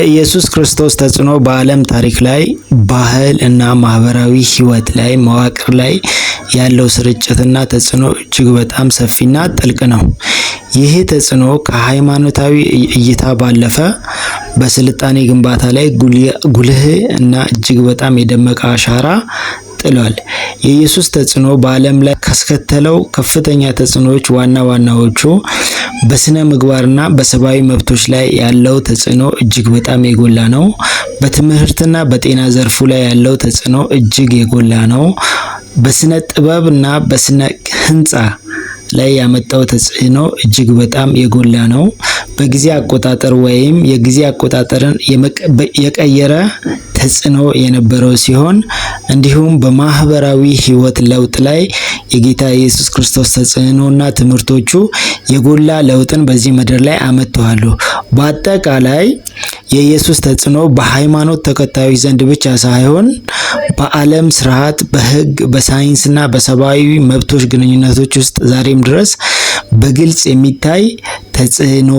የኢየሱስ ክርስቶስ ተጽዕኖ በዓለም ታሪክ ላይ፣ ባህል እና ማህበራዊ ህይወት ላይ መዋቅር ላይ ያለው ስርጭትና ተጽዕኖ እጅግ በጣም ሰፊና ጥልቅ ነው። ይህ ተጽዕኖ ከሃይማኖታዊ እይታ ባለፈ በስልጣኔ ግንባታ ላይ ጉልህ እና እጅግ በጣም የደመቀ አሻራ ጥሏል። የኢየሱስ ተጽዕኖ በዓለም ላይ ካስከተለው ከፍተኛ ተጽዕኖዎች ዋና ዋናዎቹ በስነ ምግባርና በሰብአዊ መብቶች ላይ ያለው ተጽዕኖ እጅግ በጣም የጎላ ነው። በትምህርትና በጤና ዘርፉ ላይ ያለው ተጽዕኖ እጅግ የጎላ ነው። በስነ ጥበብና በስነ ህንፃ ላይ ያመጣው ተጽዕኖ እጅግ በጣም የጎላ ነው። በጊዜ አቆጣጠር ወይም የጊዜ አቆጣጠርን የቀየረ ተጽዕኖ የነበረው ሲሆን፣ እንዲሁም በማህበራዊ ህይወት ለውጥ ላይ የጌታ ኢየሱስ ክርስቶስ ተጽዕኖና ትምህርቶቹ የጎላ ለውጥን በዚህ ምድር ላይ አመጥተዋል። በአጠቃላይ የኢየሱስ ተጽዕኖ በሃይማኖት ተከታዮች ዘንድ ብቻ ሳይሆን በዓለም ስርዓት፣ በህግ፣ በሳይንስና በሰብአዊ መብቶች ግንኙነቶች ውስጥ ዛሬም ድረስ በግልጽ የሚታይ ተጽዕኖ